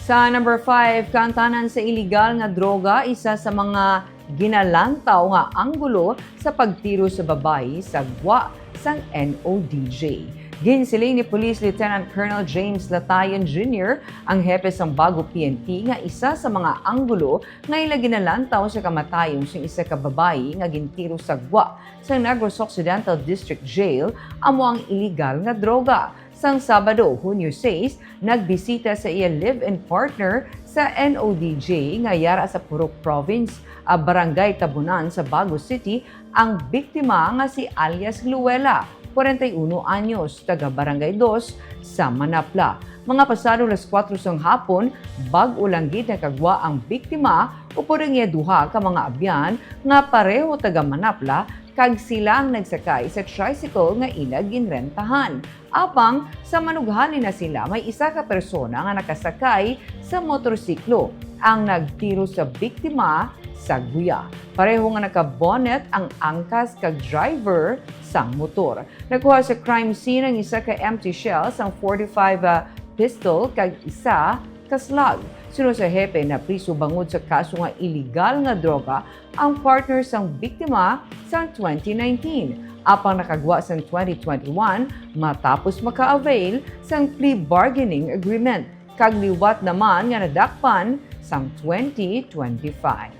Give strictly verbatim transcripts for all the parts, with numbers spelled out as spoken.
Sa number five, kaantanan sa iligal nga droga, isa sa mga ginalantaw nga anggulo sa pagtiro sa babayi sa gwa sang N O D J. Ginsiling ni Police Lieutenant Colonel James Latayon Junior, ang hepe sang Bago P N P, nga isa sa mga anggulo nga ila ginalantaw sa kamatayon sang isa ka babayi nga gintiro sa gwa sa Negros Occidental District Jail amo ang iligal nga droga. Sang Sabado, Hunyo sais, nagbisita sa iya live-in partner sa N O D J nga yara sa Purok Province, ah, Barangay Tabunan sa Bago City, ang biktima nga si alias Luella, kwarenta y uno anyos, taga Barangay Dos sa Manapla. Mga pasado las kuwatro sang hapon, bag-o lang gid nakagwa ang biktima upod ang iya duha ka mga abyan nga pareho taga Manapla, kag sila ang nagsakay sa tricycle nga ila ginrentahan. Apang sa manughali na sila, may isa ka persona nga nakasakay sa motorsiklo ang nagtiro sa biktima sa guya. Pareho nga naka-bonnet ang angkas kag driver sang motor. Nakuha sa crime scene ang isa ka empty shell sang forty-five, ah, pistol kag isa ka slug. Suno sa hepe, napriso bangod sa kaso nga iligal nga droga ang partner sang biktima sang twenty nineteen, apang nakagwa sang twenty twenty-one matapos maka-avail sang plea bargaining agreement, kag liwat naman nga nadakpan sang twenty twenty-five.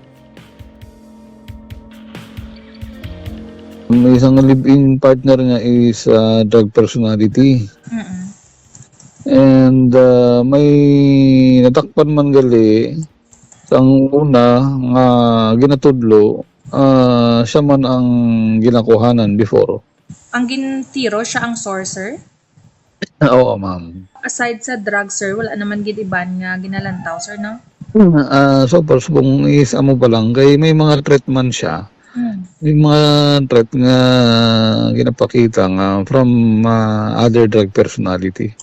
May isang live-in partner nga is ah, drug personality. Mm-mm. And ah, may natakpan man gali sang una nga ginatudlo, ah, siya man ang ginakuhanan before. Ang gintiro siya ang sourcer? Oo, ma'am. Aside sa drug, sir, wala naman gid iban nga ginalantaw, sir, no? Ah, so far, subong is amo pa lang kay may mga threat man siya. Hmm. May mga threat nga ginapakita nga from ah, other drug personality.